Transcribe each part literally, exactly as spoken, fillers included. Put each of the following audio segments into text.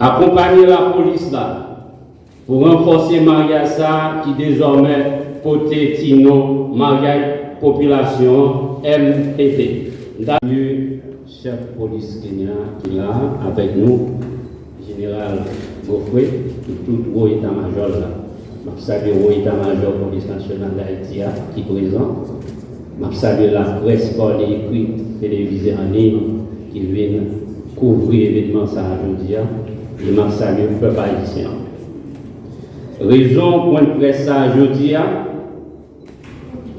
Akonpanye lapolis la pou ranfòse maryaj sa a ki dezòmè pote ti non Maryaj Popilasyon an, M P P. M ta salye chèf polis Kenya ki la avèk nou, Jeneral Godfrey, e tout wo eta majò l la. M ap salye wo eta majò Polis Nasyonal Dayiti a ki prezan. M ap salye laprès, pa ekri, televize, an liy, ki vin kouvri evènman sa a jodi a. E m ap salye pèp ayisyen an. Rezon pwennprès sa a jodi a,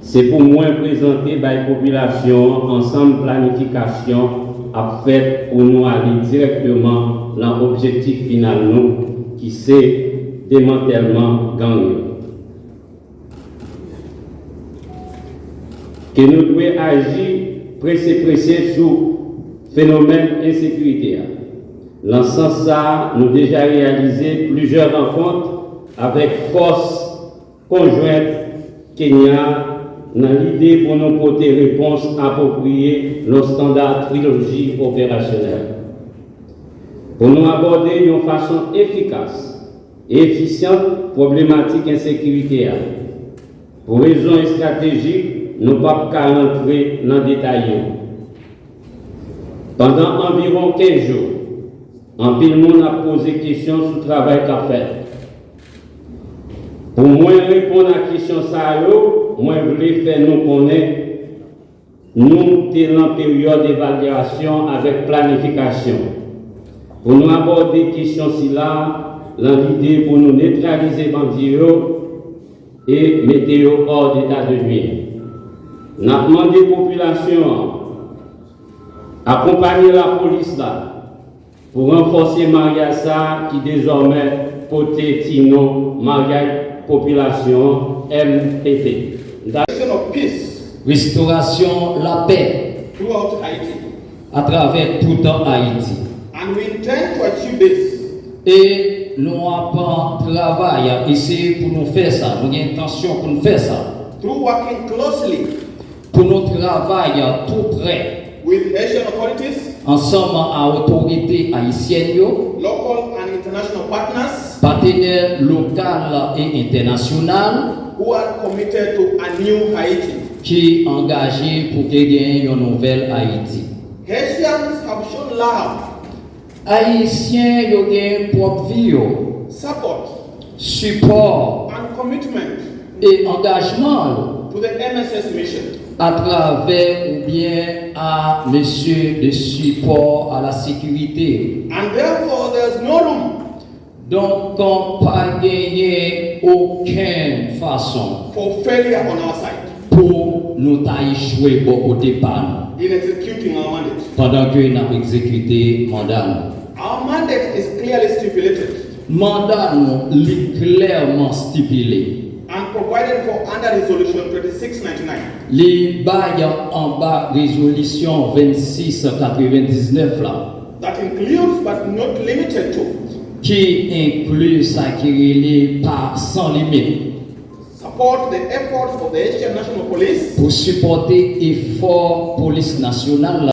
se pou mwen prezante bay popilasyon an ansanm planifikasyon ap fèt pou nou ale dirèkteman nan objektif final nou, ki se demantèlman gang yo. Ke nou dwe aji prese prese sou fenomèn ensekirite a. Nan sans sa a, nou deja reyalize plizyè rankont avèk fòs konjwent Kenya nan lide pou nou pote repons apwopriye nan standa triloji operasyonèl. Pou nou abòde yon fason efikas e efisyan pwoblematik ensekirite a. Pou rezon estratejik, nou p ap ka rantre nan detay yo. Pandan anviwon kenz jou, anpil moun ap poze kesyon sou travay k ap fèt. Pou mwen reponn a kesyon sa yo, mwen vle fè nou konnen nou te nan peryòd evalyasyon avèk planifikasyon pou nou abòde kesyon sila nan lide pou nou netralize bandi yo e mete yo hors d'état de nuire. N ap mande popilasyon an akonpanye lapolis la pou ranfòse maryaj sa a ki dezòmè pote ti non Maryaj Popilasyon an, M P P. Restoration of peace Restorasyon lapè throughout Haiti. Atravè tout Ayiti. And we intend to achieve this E nou ap travay, eseye pou nou fè sa. Nou gen entansyon pou nou fè sa. Through working closely Pou nou travay tou prè with Haitian authorities, ansanm a otorite ayisyèn yo, local and international partners patenè lokal e entènasyonal who are committed to a new Haiti. Ki angaje pou ke gen yon nouvèl Ayiti. Haitians have shown love Ayisyen yo gen pwòp vi yo. Support Sipò and commitment e angajman yo to the M S S mission. Atravè oubyen a mesye de sipò a la sekirite yo. And therefore, there's no room Donk, pa genyen okenn fason for failure on our side pou nou ta echwe bò kote pa nou in executing our mandate. Pandan ke n ap egzekite manda nou. Our mandate is clearly stipulated Manda nou, li klèman stipile. And provided for under Resolution twenty-six ninety-nine. Li bay anba Rezolisyon vennsis katrevendiznèf la. That includes but not limited to. Ki enkli sa ki rele pa san limit. Support the efforts of the Haitian National Police. Pou sipòte efò Polis Nasyonal la.